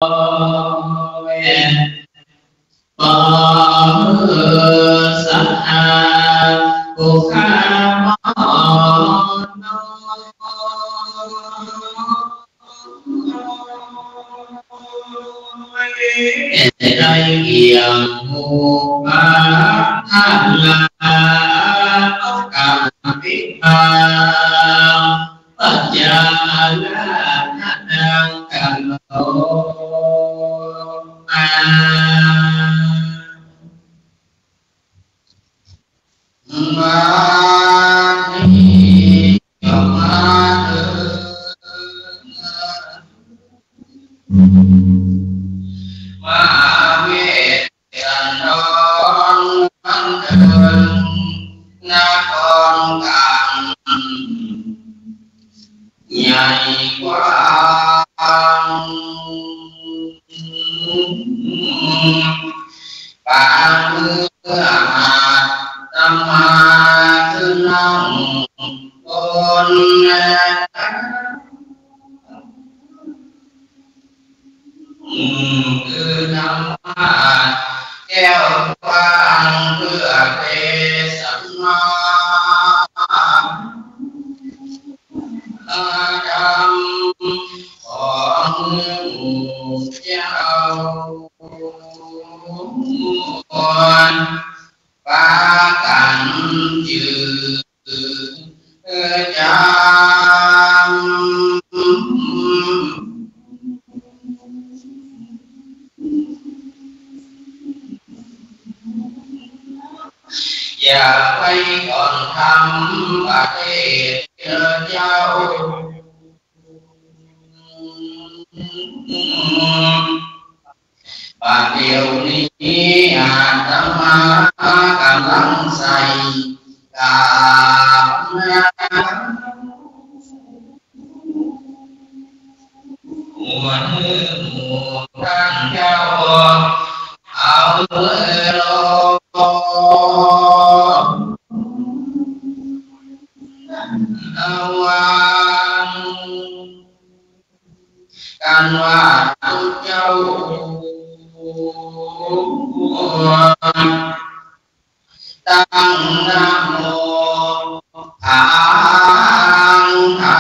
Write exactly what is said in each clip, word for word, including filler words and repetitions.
ขอสหาผู้ข้าหมอน้อย ได้เกี่ยงหมู่พระทั้งหลาย ต้องการติดตาม ปัญญาและทางกันลงมา มานี้ก็มาเถิด มาเวสสันดร มันเถิงนครกลาง ใหญ่กว้าง ปางเมื่ออาตมาขึ้นนั่งบน คือธรรมะแก้วกว้างเพื่อเทศนา ธรรมของหมู่เจ้า ปากั๋นจื้อจำ อย่าไปก่อนทำประเทศเจ้า บัดเดี๋ยวนี้อาตมากำลังใส่กาบน้ำ หมู่ท่านเจ้า เอามือลง เอาวาง กันว่าเจ้า ตั้งนะโม พังคา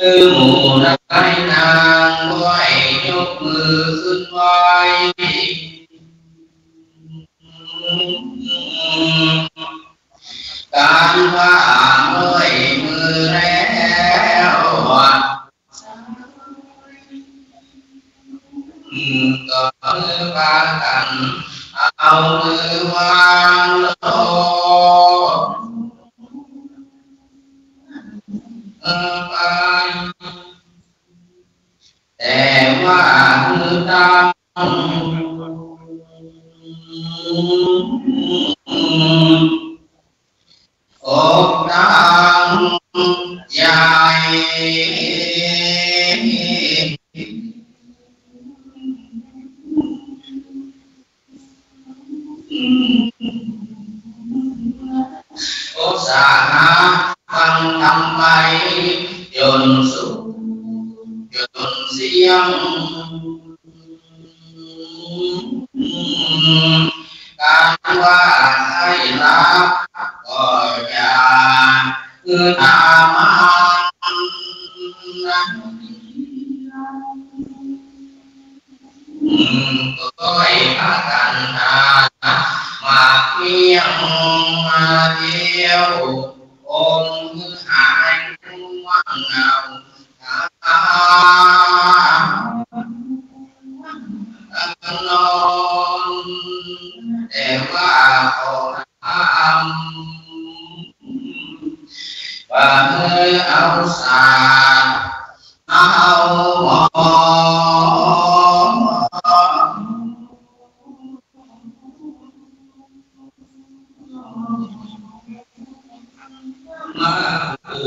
คือหมู่นายนางไหว้ยกมือขึ้นไหว้ กันว่าเมื่อยมือแล้ว ก็คือพากั๋นเอามือวางลงไป แต่ว่าคือตั้ง อกตั้งใหญ่ อุตสาหะฟังธรรมไป จ๋นสุขจ๋นเสี้ยง กันว่าใค่หลับก็อย่าคือตามัน ก็ให้พากั๋นหาหมากเมี้ยงมาเตี้ยว อมคือหายง่วงเหงา นอน แต่ว่าขอห้าม ว่าเมื่อเอาสาดเอาหมอ มาปู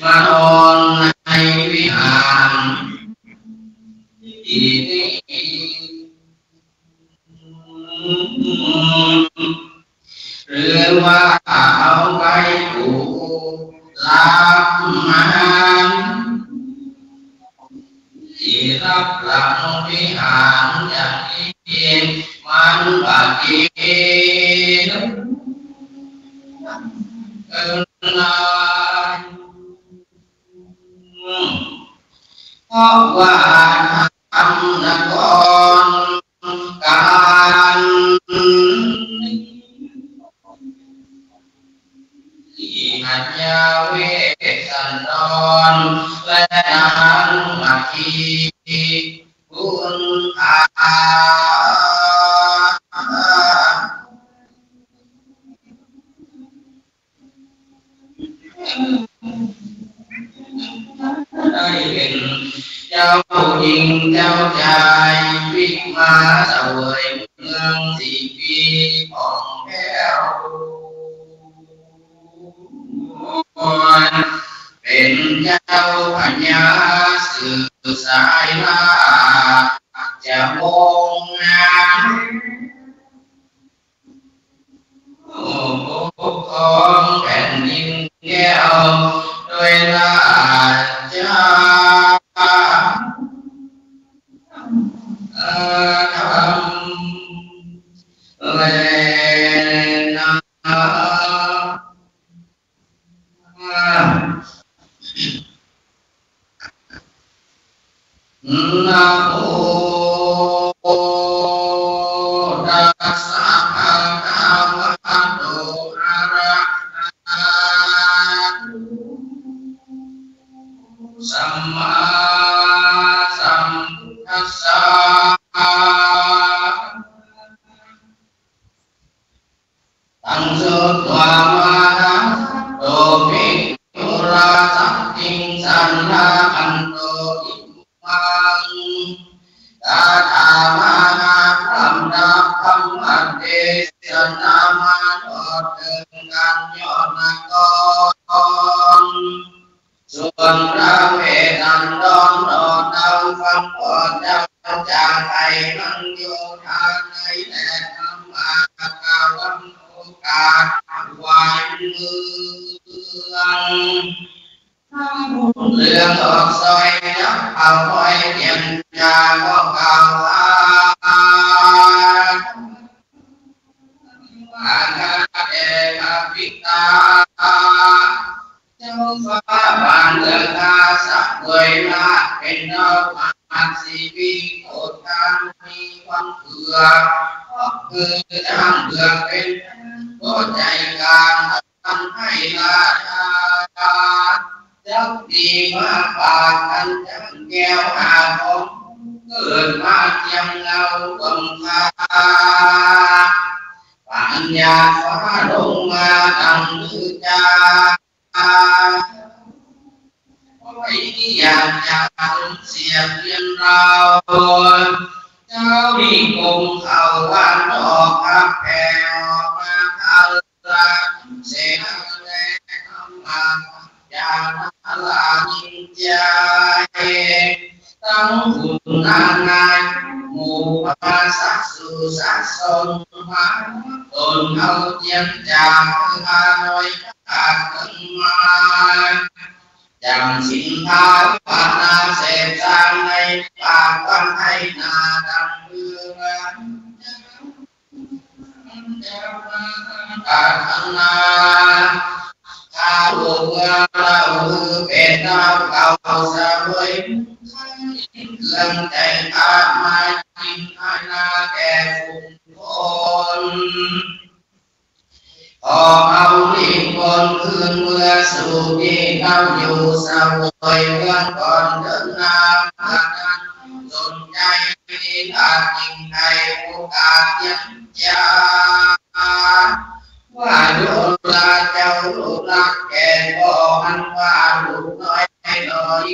มานอนในวิหาร นี้ หรือว่าเอาไปปลูกรับมา ที่รับหลังวิหารอย่างนี้ มันบ่ดีเกินไป เพราะว่าธรรมนคร การนี้ อัญญาเวสสันดร และนางมัคคี คุณอา ได้เป็นเจ้าหญิงเจ้าชาย วิมาเสวยเมืองสี่ปีผ่องแผ้ว เป็นเจ้าพญาสืบสายราชวงศ์ ปกครองแผ่นดินแก้ว โดยราชา ธรรม และนาม นะโมตัสสะภะคะวะโต อะระหะโต สัมมาสัมพุทธัสสะ ตัง สุตวา มะหา โต ภิกขุรา สันติง สะนะหะขันโต อิมัง กาถา มหา พร่ำรับธรรมเตสนา มาตลอดเถิง กันยอดนคร ส่วนพระเวสสันดร ตลอดเต้าฟัง ก็จะจากไป มังโยธา ในแดนธรรมะ กาวันโอกาส ถวายเมือง เหลืองออกซอย จับเอาไว้เตรียมจา ก็กล่าวว่า ว่าข้าแต่พระบิดา เจ้าฟ้าบ้านเมืองข้าเสวยราชเป็นเจ้า มหาสิริโกฏ มีวัวเผือก ก็คือช้างเผือกเป็นผู้ใหญ่กลาง ทำให้ราชา จักดีมาปากกัน จั้งแก้วห้าของเกิดมาเทียมเงาดวงตา ปัญญาฟ้าลงมาตั้งมือจา โอ้ย อยากจะสูญเสียเพียงเรา เจ้านิคมเขาวันออก ขับแผ่ออกมา พระราชเสนาและธรรมา จานารามินจาย ตั้งขุนนางนายหมู่ปราชญ์ สุสะสนมา ตนเอาเจียมจากพาน้อย จากเมืองมา จำศีลภาวนา เสพสางในปากวัน ให้หน้าตั้งเมือง ปรารถนา ข้าลูกเมืองเรา คือเป็นดาวเก่า เสวยเครื่องใจข้า มากินอาณาแก่ฝูงคน ขอเอานิพนธ์คืนเมืองสู่ที่เก่าอยู่ เสวยเมืองก่อนเถิงนา พระท่านสนใจ ราชหญิงให้โอกาสเยียมจา ว่าดูราเจ้าลูกรักแก่พ่อ อันว่าลูกน้อยน้อย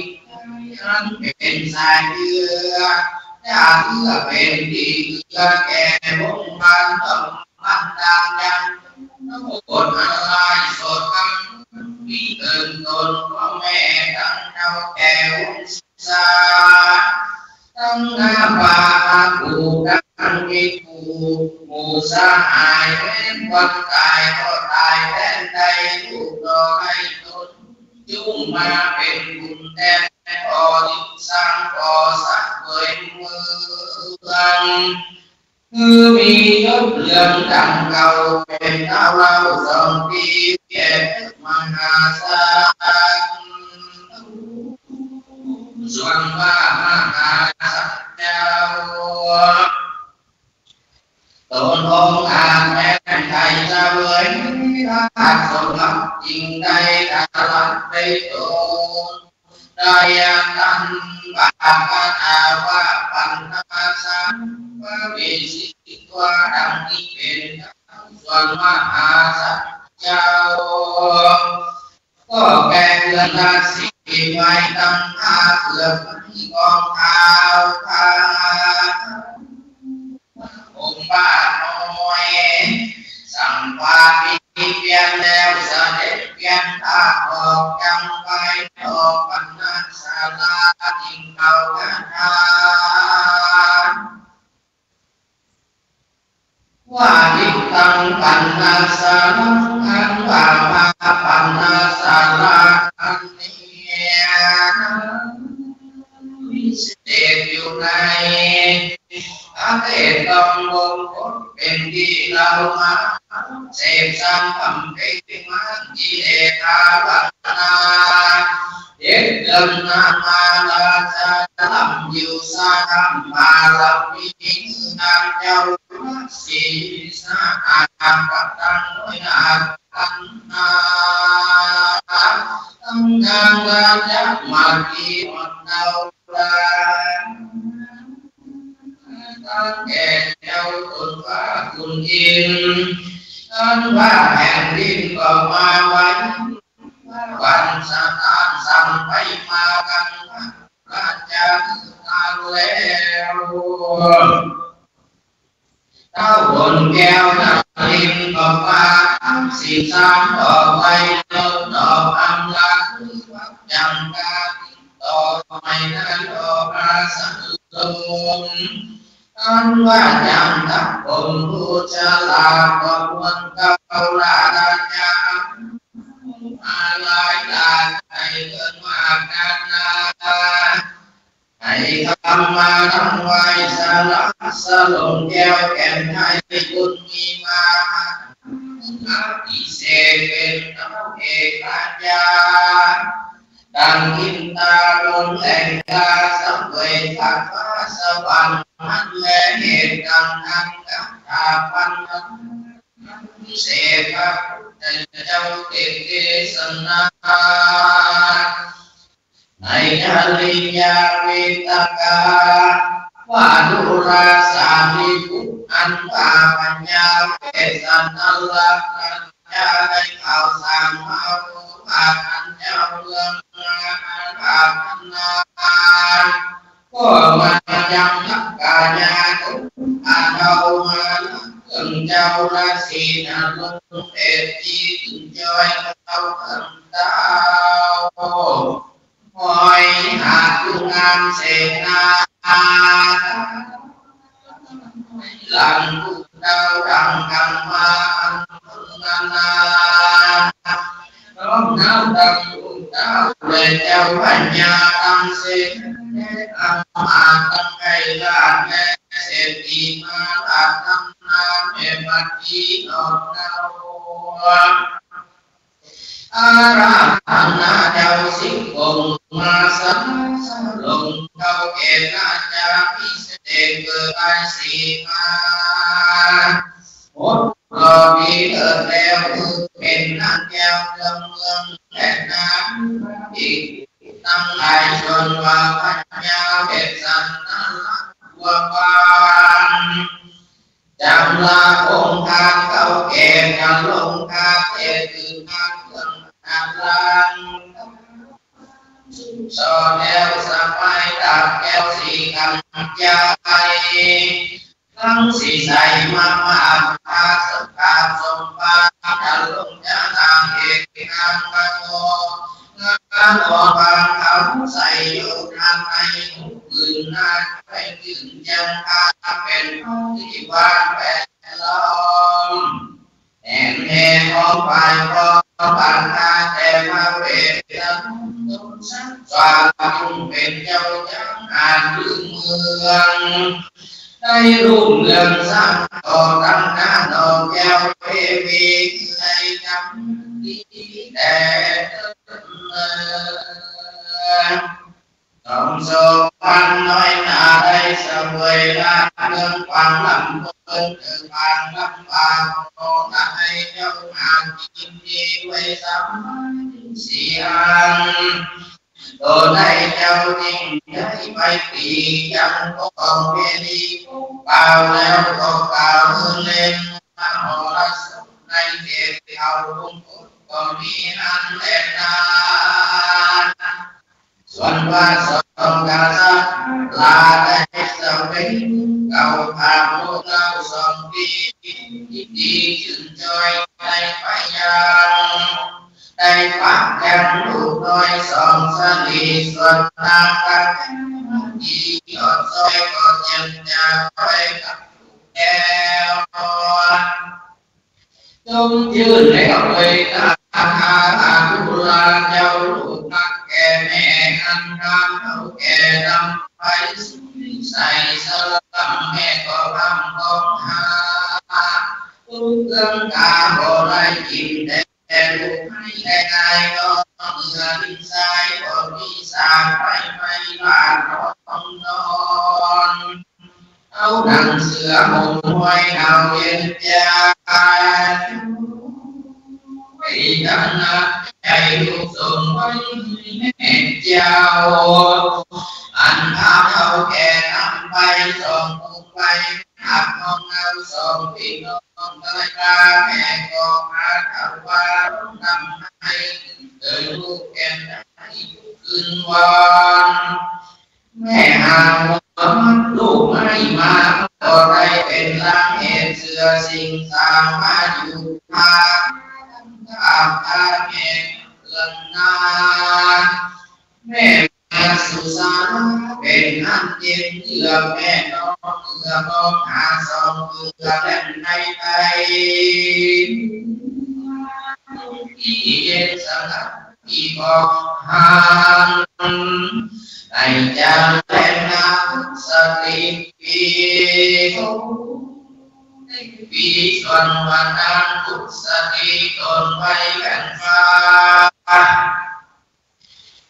อันเป็นสายเลือด จะเพื่อเป็นที่เอื้อแก่วงศ์วาน ต้องมันดังยังโทษอันร้ายโสดกรรม มีเกินตนพ่อแม่ทั้งเจ้าแก่วงศา ทั้งใน สหาย แม้นวันต๋ายก็ต๋ายแทนได้ ลูกหน่อให้ต๋น จุ่มมาเป๋นบุญแตน ก่อตึงสร้างก่อเสวยเมือง คือมียศเหลืองดั่งเก่า เป๋นเต้าเล่าสองปี๋ แก่มหาสัตว์ ส่วนว่ามหาสัตว์เจ้า ต๋นองค์อาจแม้นใค่เสวยราชสมบัติ จึงได้ตรัสได้ต๋น ได้ตันว่า คาถาว่าปัณณาสะ พระเวสสีตัวดังนี้เป๋นต้น ส่วนมหาสัตว์เจ้า ก็แก่เรือนราศีไว้ตั้งผ้าเปลือกไม้กองขาวผ้า ห่มผ้าน้อย สั่งความมีเพียงแล้ว เสด็จเวียนทางออกยังไปนอกปัณณศาลา จึงกล่าวคาถา ว่า ทิฏฐังปัณณศาลัง อันว่าพระปัณณศาลาอันนี้ วิเศษอยู่ในประเทศตองบงคต เป๋นตี้เฮามาเสพสร้างบำเพ็ญมา กิเลสภาวนา เจ็ดเดือนนานมา ราชาลำอยู่สามบารมี นางเจ้าสีสหา กับตังน้อยนาคปัณณา ตังนางราชมาลีอ่อนเนา ตังแก่เจ้าขุนฟ้าขุนอินทร์ ตังว่าแผ่นดินก็มาไหว วันสถานสั่งไปมากังวล ราชาตังแล้ว เต้าดนแก้วนรินทร์ก็มา สิบสามต่อไป ลดดอกอำลา คือวัดจังกา ต่อไปนั้นก็พระสะลม อันว่าจังตักผมผู้ฉลาด ก็ควรเกล้าราชา มาหลายหลายเกินมากนานา ให้คำมาทั้งไหว้สละสลงแก้วแก่น ให้บุญมีมา อภิเษกเป๋นเต้าเอกราชา ดังอินทาบนแหล่งราเสวยสัตว์ฟ้าสวรรค์ มันแลเหตุดังนั้น คาถาปัณณวิเศษ พระพุทธเจ้าเตสนา ในจริยาวิตกา ว่าดูราสารีบุตร อันว่าพญาเวสสันดรราชา ได้กล่าวสั่งมาว่า อันเจ้าเมืองอาราธนา ก็มายังลักกายาตุอาเทามาเครื่องเจ้าราศีนรงค์เศรษฐี ถึงจอยเขาเครื่องเต้า หอยหาดงามเสนา หลังผู้เต้าดังกำมาอันนานา น้อมน้าวตังผู้เต้าและเจ้าพญาตังเสนา อามาตย์ตังไกรราชและเศรษฐีมหาราชตังนา แม่บัดนี้น้อมเต้า อาราธนาเจ้าสิบองค์มาสนองสลงเต้าแก่ราชาภิเษกเกิดได้สีมา หมดรอบปีเกิดแล้ว คือเป๋นนางแก้วเมืองเมืองและนางอีกตังหลายชนว่าพญาเวสสันดรวา จำลาองค์การเก่าแก่นรงคาเทพ คือการเครื่องอันลาง สุดสอดแล้วสบายดาบแก้วสีกำใหญ่ ทั้งสี่ใสมามาพาสกาสมบัติ จะลงจะทางเอกนางมโน งานออกบางคำใส่โยธาในหกหมื่นนา ไปถึงยังพาเป็นห้องที่ว่างแปด สอง แห่งแห่ของฝ่ายของบรรดาแต่พระเวสสันตนสังสารจุ่งเป๋นเจ้าจักรอาจลืมเมือง ได้รุ่งเรืองสร้างก่อตั้งนาหนองแก้วเทวี ในกำดีแต่เนิ่น สอง สองพันน้อยนาได้เสวยราชเมืองกว้างล้ำเปิ้นเถิงปางลำบาก ขอให้เจ้ามากินดีด้วยสามสี่อัน โตได้เจ้าจึงได้ไปปียังกองเวรีผู้เป่า แล้วก็กล่าวเล่นมหรสพในเขตเขาวงกตก็มีอันแลนา ส่วนพระสองกษัตริย์ลาได้เสวยเก่าพระโมเล่าสองปี ดีชื่นจอยในพยัง ได้ปะยังลูกน้อยสองสตรี ส่วนนางกัญจมณียอดซอยก็เจียมจาไปกับลูกแก้ว จมจื้นแล้วด้วยตาหาตุลาเจ้าลูกนักแก่แม่อันงามเฒ่าแก่นำไปสุวิสัยสลัม แม่ก็พร่ำร้องหา ทุกข์เอื้องกาบ่ได้กินแต่ แต่ลูกให้แก่กายก็เหลือดินทราย บ่มีสากไฟไหม้ลาดห้องนอน เอาหนังเสือห่มห้อยหนาวเย็นใจ ไว้ดังนักใจลูกส่งไว้ให้แม่เจ้า อันพาเฒ่าแก่นำไปสององค์ไป หากน้องเอาสองพี่น้องตายตา แม่ก็พาถวายน้ำให้เกิดลูกแก่นได้ทุกคืนวัน แม่หาหัวลูกไม่มา ก็ได้เป๋นลางเหตุเจือสิ่งต่างมาอยู่พาอาบตาแม่เรือนนา แม่ สุสาเป๋นอันเย็นเยือกแม่น้องเอือมองหาสองเอือแล่นในไต ที่เย็นสงัดที่บอกหาง ในจาแลนาสติปี ปีส่วนว่านางกุสติตนไว้แผ่นฟ้า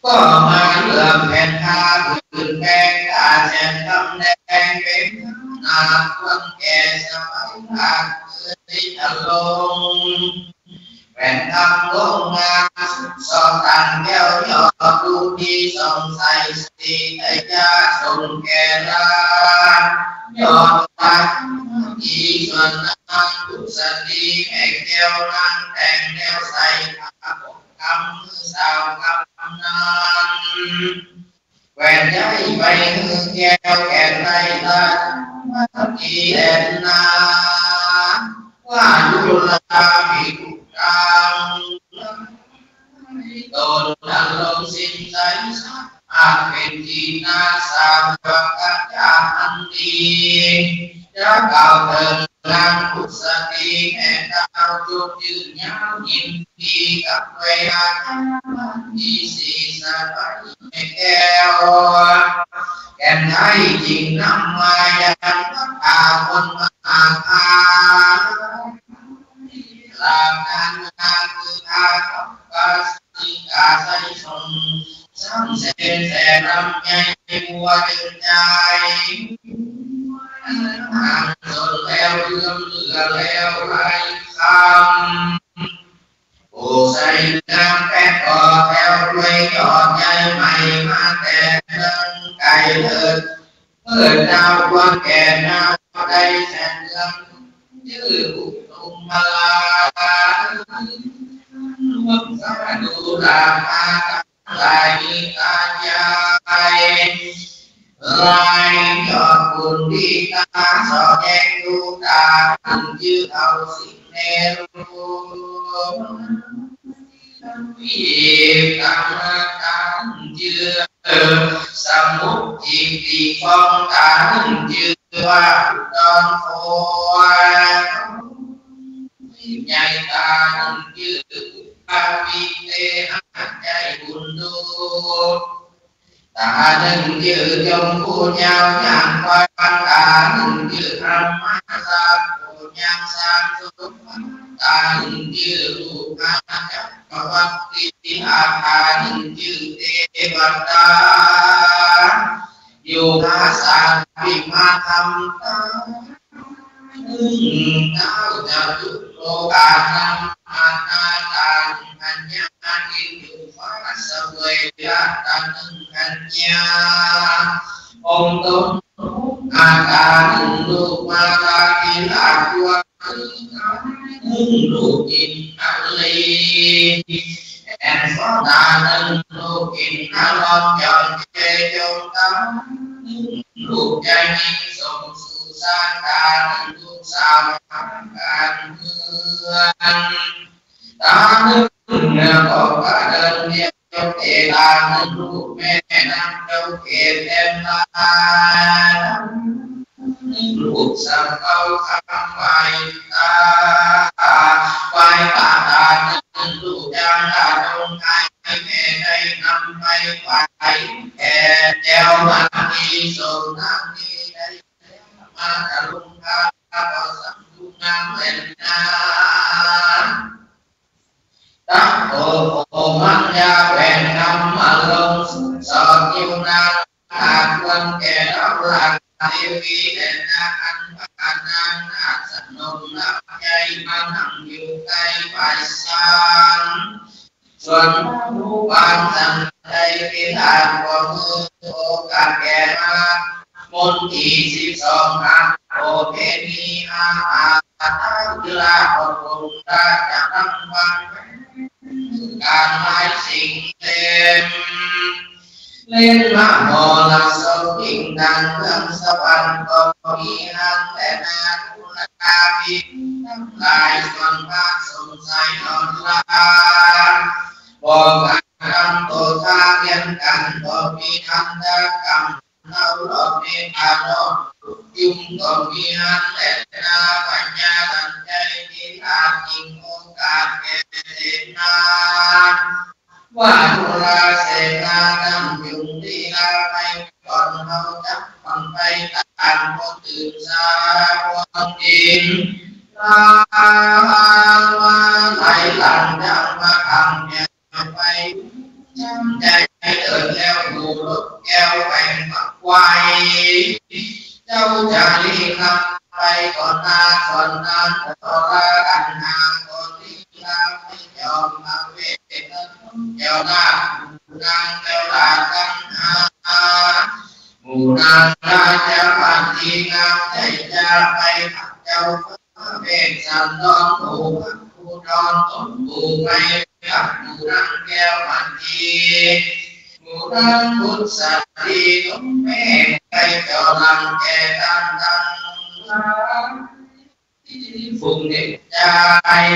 ก็มาเลือกแผ่นผ้าผืนแดง ผ้าแสนกำแดง เป๋นหนาควรแก่สบายหลากเอ่ยตะลง แผ่นทำวงงามสุดสองตันแก้วยอดดูดีส่องใส สีไตยาส่งแก่ลา ยอดตาดีส่วนนางกุสติแม่แก้วนางแต่งแล้วใส่ผ้าปก กำมือสาวกำนั้น แหวนใหญ่ไปหื้อแก้วแขนในลาดมาตีแดนนา ว่าดุลาภิกุตัง ตนอันลงสิ้นใจสักอาจเป๋นที่นาสาวกะจาอันดี จะกล่าวเถิงนางกุสติแม่เจ้าจุกยืนยาวยิน ดีกับเวลามีสีสะใสแก้ว แก่นไทยจึงนำมายังวัดป่าคนมหาพา หลักการงานคือพากับปาสิกาใส่สม ซ้ำเสนแสนลำใหญ่บัวเดินใจ หางสนแล้วเอื้อมเหลือแล้วหลายคำ ผู้ใส่งามแปดก็แถวด้วยยอดใหญ่ใหม่มาแต่เมืองไกลเลิศ เมื่อเจ้าควรแก่นาวได้แสนเมือง ชื่ออุทุมพลา รวมสาดูรามาทั้งหลายมีตายาย ลายยอดบุญดีตาสอดแยงดูตา อันจื้อเอาสิ่งเนรมิต วิบตังตังจื้อสมุทจิติฟองตังจื้อว่าอุดรโค ใหญ่ ต๋านึ่งจื้อ อุปาวิเตหะ ใจ๋บุญลูก ต๋านึ่งจื้อ จอมผู้ยาวย่างกว้าง ต๋านึ่งจื้อ พรหมสาโข ย่างสร้างสมบัติ ต๋านึ่งจื้อ ลูกมหาจักรวรรดิ ต๋านึ่งจื้อ เตวดา อยู่ผาสาทวิมานธรรม ต๋านึ่งเต้าจตุโลกานัมมนา ต๋านึ่งอัญญา ตี้อยู่ฟ้าเสวยราชย์ ต๋านึ่งอัญญา องค์ตน อา ต๋านึ่งลูกมาลาธิราช ตัว นึ่งลูกอินทรี แอ่นฟ้อน ต๋านึ่งลูกอินทรดล จอมเจโจม ต๋านึ่งลูกยาญิงสมสู่สาร ต๋านึ่งลูกสาวหาก๋านเฮือน ต๋านึ่งเนื้อก็กระเดินเดียว เตต๋านึ่งลูกแม่นางเจ้าเกศแดนลา นึ่งลูกสาวคำไหว้ต๋า ไหว้ต๋า ต๋านึ่งลูกจางต๋าจงไห้ แม่ได้นำไปไหว้แก่แก้วมณี สมนางนี้ได้มาตะลุงคา ก็สังทุกนางแลนา ตั๊กโตโขมัญญาแขวงธรรมะลง สอดอยู่นานาควรแก่เฮาราชเทวี และนางอันพานางนาถสนมลำไยมานั่งอยู่ใก้ฝ่ายซ้าย ส่วนพระผู้ปานสันไดวิราชก็หื้อโอกาสแก่มามนตีสิบสอง อาโอเพนีอาอาตาวิราชก็คงราชจะตั้งวัง ก๋านหลายสิ่งเต็ม เล่นมโหรสพยิ่งดังเมืองสวรรค์ ก็มีหั้นแลนา ดูราภิกขุทั้งหลาย ส่วนพระสงฆ์สายอ่อนล้า บ่กล้าทำโตทาเวียนกั๋น บ่มีทันตะกรรม เฮารอดเมตตาลอดยุงก็มีหั้นแลนา พญาสันชัยเทระจึงโอกาสแก่เสนา ว่าดูราเสนานั้น จุ่งลีลาไปก่อน เฮาจักบั้งไฟต๋าน บ่ตื่นสาวันอินทรา มาไหลหลังยังมาขัง ไป ช้ำใจ๋เถิดแล้ว หมู่นกแก้วแหว่งปักไว้ เจ้าจารีคำไปก่อนนา ส่วนนางก็ลากั๋นหา ก็ลีลาไปจอมพระเวท เจ้านาค หมู่นางแก้วราชกัณหา หมู่นางราชมณีงาม ใจ๋จะไปขัดเจ้า พระเวสสันดร ผู้พักผู้ดอนตนผู้ไป กับหมู่นางแก้วมณี หมู่นางบุษรีตนแม่ ไปเจ้าหลังแก่ต้านตังหลาย ฝูงเด็กจาย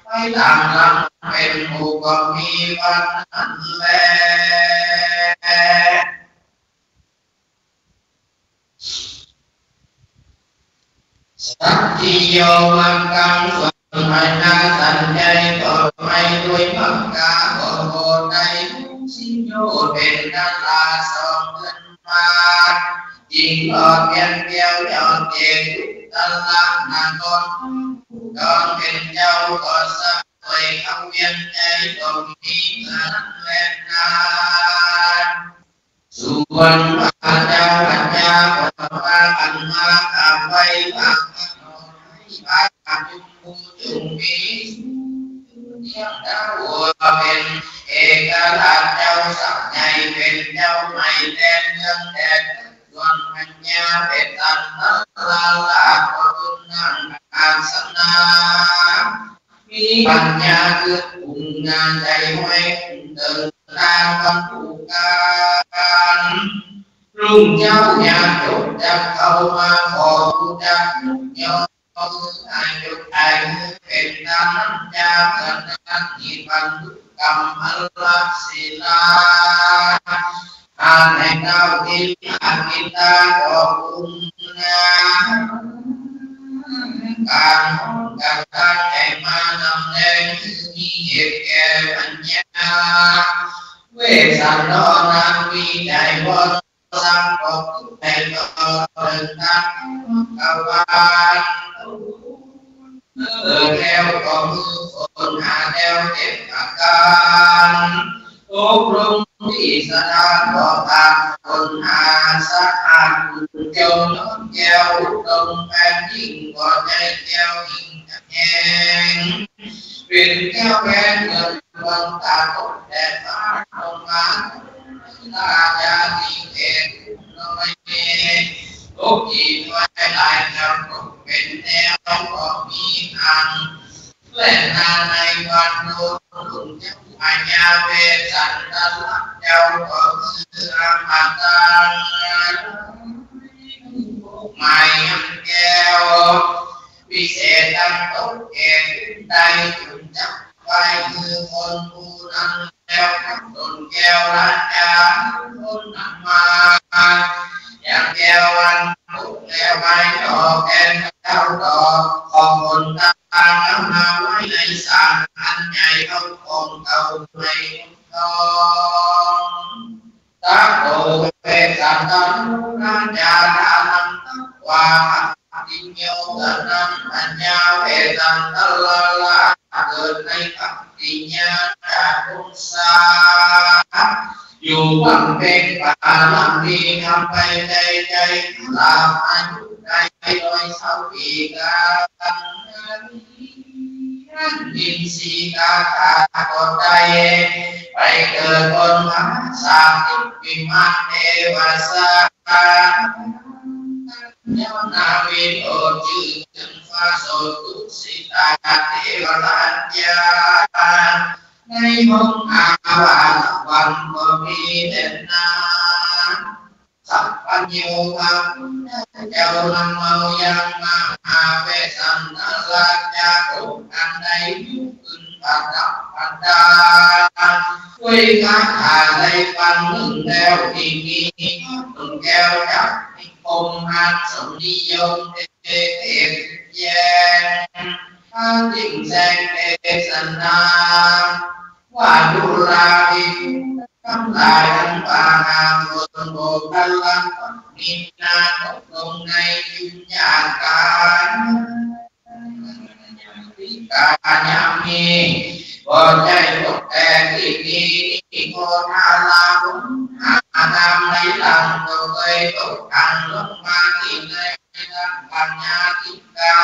ไปต๋ามหลังเป๋นหมู่ก็มีวันนั้นแล สัตถิโยมัคคัง ส่วนพญาสันชัยก็ไปด้วยมัคคา ก็ได้สิโยชน์เป๋นตลาดสองเดือนมา จึงรอดเวียนเตียวยอดเจตุตะละนคร ผู้ดอนเป๋นเจ้าก็สวยเข้าเวียนใจ๋ก็มีเท่านั้นแลนา ส่วนพระเจ้าพญาก็พากั๋นมากราบไหว้ ว่าขอให้พระจุ่มผู้จุ่มมีสุขเที่ยงดาวเป๋นเอกราชเจ้าสักใหญ่ เป๋นเจ้าใหม่แดนเมืองแดน ส่วนพญาเปตตันตะลาราชก็ขึ้นนั่งอาสนะ มีปัญญาคือกุมงานใจ๋ไว้กุมเติมตามวันผู้การ รุ่งเจ๊าญาติโยมจักเข้ามาขอบูชา ยกอายุอายุเป๋นตานัญญา เมื่อนั้นนิพพานุกรรมมลศิลา อาในเต้าทิลาภิตาก็กุมงาน ก๋านฮ้องก๋านตั้งใจ๋มา สำแดงหื้อมีเหตุแก่ปัญญา เวสสันดรนั้นมีใจ๋วอน สังก็ผู้ใดก็เถิงตังกวาล เกิดแล้วก็หื้อฝนหาแล้วเจ็ดประก๋าน ตกลงตี้สถานบ่อตากฝนหาสะอาดขุ่นจมนอนแก้ว ลงแผ่นยิ่งบ่อใหญ่แก้วยิ่งจะแห้ง เป๋นแก้วแหวนเหมือนดวงตาตกแดดฟ้าลงมา ราชาสิงห์เอกน้อย ตกอีกน้อยหลายแก้วตกเป๋นแนวบ่มีอัน แลนางในวันโน้นลุงเจ้าพญาเวสสันดรเจ้าก็คืออมตะ หมายยังแก้ว วิเศษดังตกแก่ผู้ใด จุ่มจักไว้คือคนผู้นั้นแล้ว ต้นแก้วราชาคนนั้นมา อย่างแก้ววันตกแล้วไว้ดอกแก้วดอก ของคนตางเอามาไว้ในสารอันใหญ่ เอาของเก่าในทอง ตะโกเวสสันดรราชา ทานัง ตะวา ติโย สนั้น พญาเวสสันดรราชเกิดในกัปปิยะจักขุสา อยู่บำเพ็ญบารมีทำไปในใจ๋ ลาภอายุได้ร้อยเศร้าปี๋กั๋น อินทรีย์กาธาก็ได้ ไปเกิดบนมหาสาติวิมานเทวสา ยาวนาวินโอจื้อจันฟ้าโสตุสิตาเทวราชยา ในห้องอาวาสวรรค์ก็มีแลนา สัพพัญญูพระพุทธเจ้านำเอายังมหาเวสสันดรราชาองค์อันใดอยู่ขึ้นประดับประดา ด้วยคาถาใดปังนึ่งแล้ว นี้นี้ต้นแก้วจักนิคมหันสมนิยมเตเตแยง พระยิ่งแสดงเทศนา ว่าดูราภิกขุทั้งหลาย อันว่าหากคนโบกขันละมีนาตกลงในจุญญากาส กายามี บ่ใจ้ตกแต่ตี้นี้ นิโคทาราหุนหาทางในหลังก็เคยตกต่ำลงมาตี้ใน ปัญญาธิกา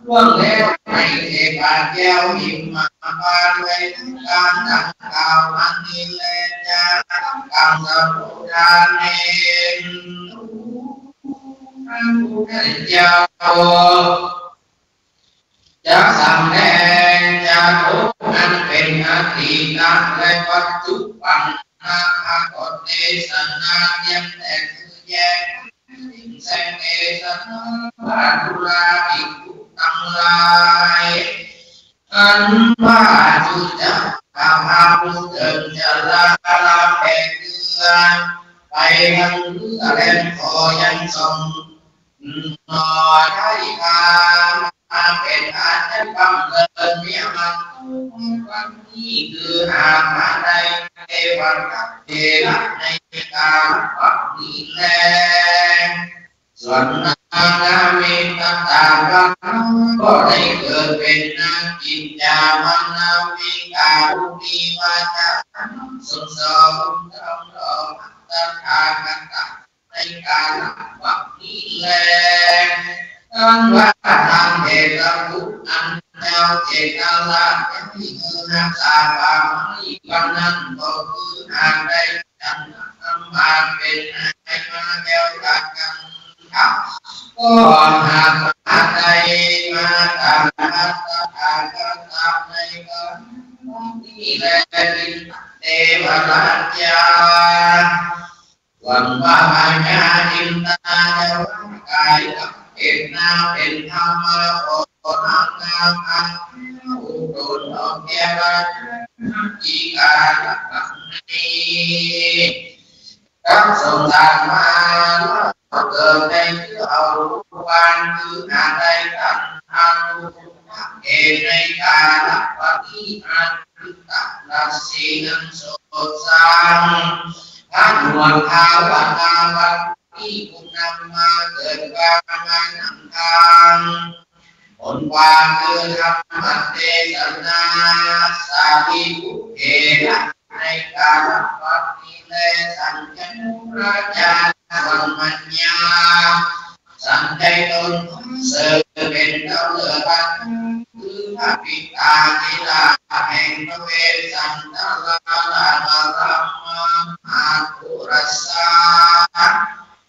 ล่วงแล้วในเทพาแก้วหิมมาปาด้วยการดังกล่าวมานี้แล จะกำสมุทาเนน พระพุทธเจ้า จะสำแดงจาตุอันเป๋นอดีตและปัจจุบันนะ ปรากฏเทศนาเตียมแต่คือแยก แสดงเทศนาว่าดูราภิกขุตังหลาย อันว่าจุจักกะพาผู้เถิงจะลาลาแปดเดือน ไปทางเรือแลมขอยังสอง หน่อได้ทางมาเป๋นอาจารย์บำเพ็ญเมียมันวันนี้คือหามาได้เทวะเถระในกาลบัดนี้แล ส่วนนางนาวินตาตาก็ได้เกิดเป๋นนางกินจามนาวิกาผู้มีวาจาสงสารธรรมดอกตถาคต ในกาลบัดนี้แล อันว่าทางเทพบุตรอันเจ้าเจตราชให้คือนักษาป่าไม้วันนั้นก็คือหากได้จันทร์มาเป๋นนายมาแก้วกัน ก็หากหาได้มาตามตถาคตในกาลบัดนี้แล เทวราชยา ส่วนว่าพญาอินทราชว่ากายกับเกศนาเป๋นธรรมะโพธนามอันอุดมดอกแก้วราชาจีกาลักษณะนี้ กับสงสารมาเกิดในเทือกเอารูปานคือหาได้ตันอัน เกณฑ์ในกาละบัดนี้ อาทิตตะรัสสีอันสดใส พระหนวดขาวนาบัดนี้ ผู้นำมาเกิดความมานั่งทาง ผลความคือธรรมเทศนา สารีบุตรเถระ ในกาละบัดนี้แล สันจนุราชา ส่วนมัญญา สันใดตนเสริญเป็นเจ้าเลิศอัน คือพระปิตาธิราชแห่งพระเวสสันดรราช มหาปุรัสสา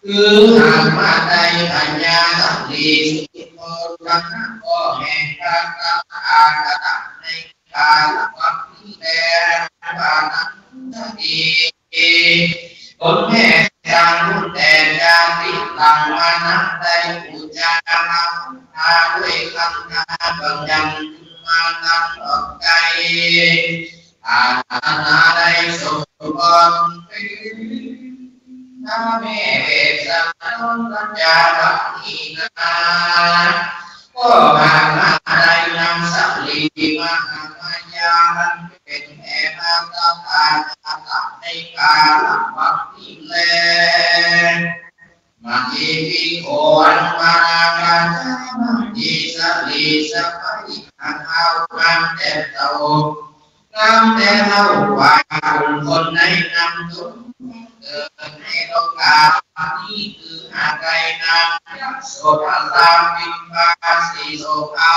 คือหากมาได้พญาสาลีสุโธทนะ พ่อแห่งพระตถาคตในกาละบัดนี้แล ว่านั้นดี ตนแม้สร้างบุญแต่ชาติหลังมานั้น ได้บูชาพระพุทธาด้วยคาถาบางอย่าง มาตลอดกาล อาราธนาได้สมบูรณ์เป็น พระแม่เวสสันดรราชาบัดนี้นา ก็หากมาได้นางสาลีมหามายา อันเป็นแม่พระตถาคตในกาละบัดนี้แล มเหสีภิกขุอันมหาราชา มเหสีสาลีสะใภ้ หากเอางามแต่เต้า งามแต่เต้า กว่าคนในนามตน เกิดในโลกานี้ คือหากได้นางยโสธรา บิมบาสีโสภา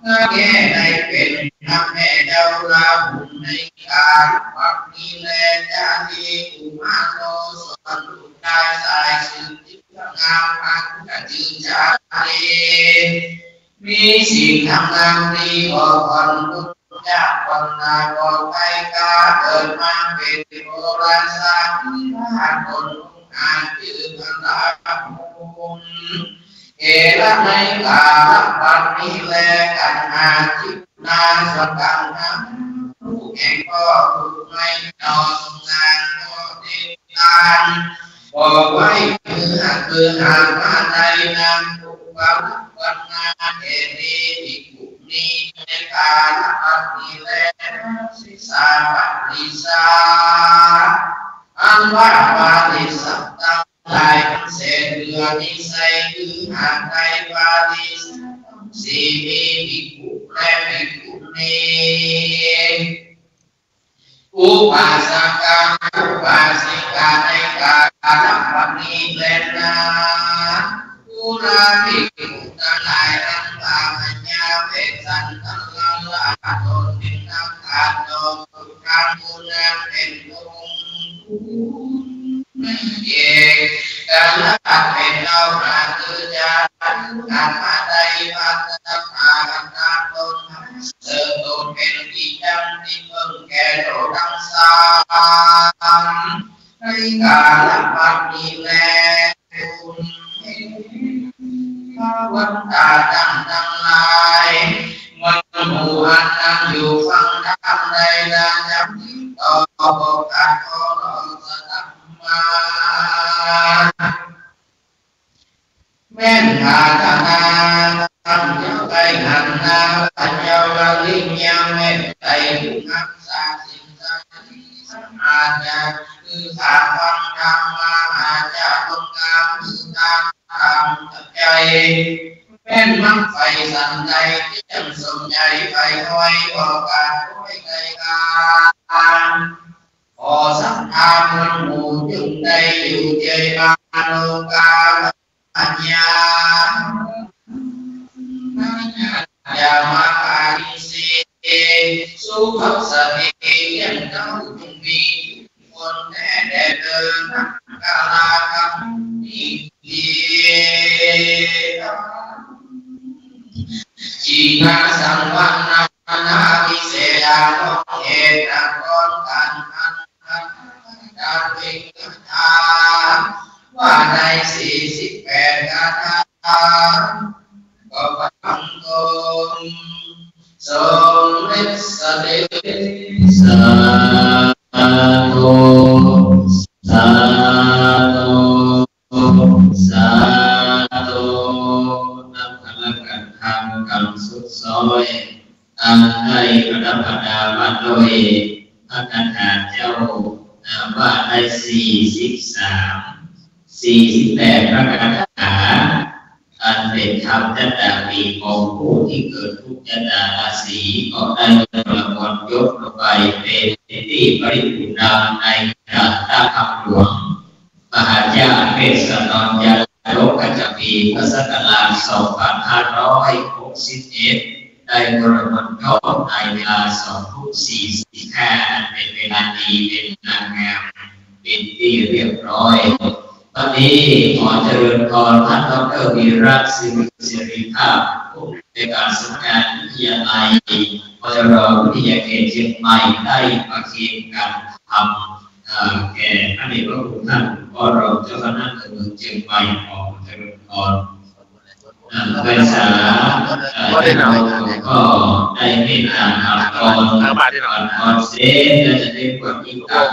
นาแก่ได้เป็นพระแม่เจ้าราหุลในกาละบัดนี้แล จารีกุมารโน ส่วนลูกชายสายสืบที่งามอันกระจือจารี มีศีลธรรมดังนี้ บ่อ่อนหนุนยากอ่อนหนาบ่ไข้กา เกิดมาเป็นโอรสาธิราช ตนองอาจจื้อพระราหุล เถระในกาละบัดนี้แล กันหาทิพนาสกังหัง ลูกแห่งพ่อลูกไม่นอสงสารพ่อเด็ก ตานบอกไว้ คือหาก คือหากมาได้นางปุปปะรัตนาเถรีภิกขุณี ในกาละบัดนี้แล สิสาปริสา อันว่าปริสาทั้งหลายทั้งเศษเหลือนี้ไซร้ คือหากได้ปริสาทั้งสี่ มีภิกขุและภิกขุณี อุปาสกะอุปาสิกาในกาละบัดนี้แลนา ปุราภิกขุตังหลายอันว่าพญาเวสสันดรราชาตนเป็นนักปราชญ์ จอมขุนทางผู้นั้นเป็นองค์ผู้ เอกราชเป็นเจ้าราชคือจารุธรรมได้ พระตถาคตตนเสริฐตนเป็นที่ตั้งที่เพิ่งแก่โลกทั้งสาม ในกาละบัดนี้แล คุณพระวันตาตั้งทั้งหลาย มันหมู่อันนั่งอยู่ฟังธรรมในราชานี้ต่อ บอกกาขอร้องสดับ มา แม่นปรารถนา ตั้งเจ้าใกล้หันหน้า พระเจ้าลิงยาแม่นไตรภูมิรักษาสิ่งศักดิ์สิทธิ์สมาจารย์ คือข้าฟังธรรมมา อาจจะต้องการมือตาตามใจ แม่นมักไฟสันใด ที่ยังสมใจไฟห้อย บอกกาห้อยไกลกา ขอสัทธามันหมู่จงได้อยู่เจยมาโนกาปัญญา อย่ามาปาริสี สุขสติยังเจ้าจงมี คนแท้แด่เดินกาลาคำนี้ดี จีนาสังวรนานาวิเศษยาของเหตุกรการอัน การเวงคาถาว่าได้สี่สิบแปดคาถา ก็ฟังตนสมฤทธิ์สถิต สาธุ สาธุ สาธุ นับพระกันทางกำสุด ร้อย อันได้ประดับประดามาด้วยพระคาถาเจ้า อ่า ว่าได้สี่สิบสาม สี่สิบแปดพระคาถา อันเป๋นธรรมจตาปีของผู้ที่เกิดทุกจตาราศี ก็ได้ประมวลยกลงไปเป๋นตี้ปริปูรณ์ในกัตตะคำหลวง มหาญาณเวสสันดรญาณรก กัจจปี พุทธศักราชสองพันห้าร้อยหกสิบเอ็ด ได้ประมวลยกในเวลาสองทุ่มสี่สิบห้า อันเป๋นเวลาดี เป๋นเวลางาม เป๋นตี้เรียบร้อย วันนี้ขอเจริญพรท่านดอกเตอร์ วีระ สิริ สิริภาพ ผู้อำนวยการสำนักงานวิทยาลัย ปจร วิทยาเขตเชียงใหม่ ได้ประเคนการทำ เอ่อ แก่พระเดชพระคุณท่าน ก็รองเจ้าคณะอำเภอเมืองเชียงใหม่ ขอเจริญพร เอ่อ ไปสา เอ่อ ได้นำก็ได้เมตตาทำกร ทางบ้านที่เรา ทำกรเสร็จแล้วจะได้บวชอีกครั้ง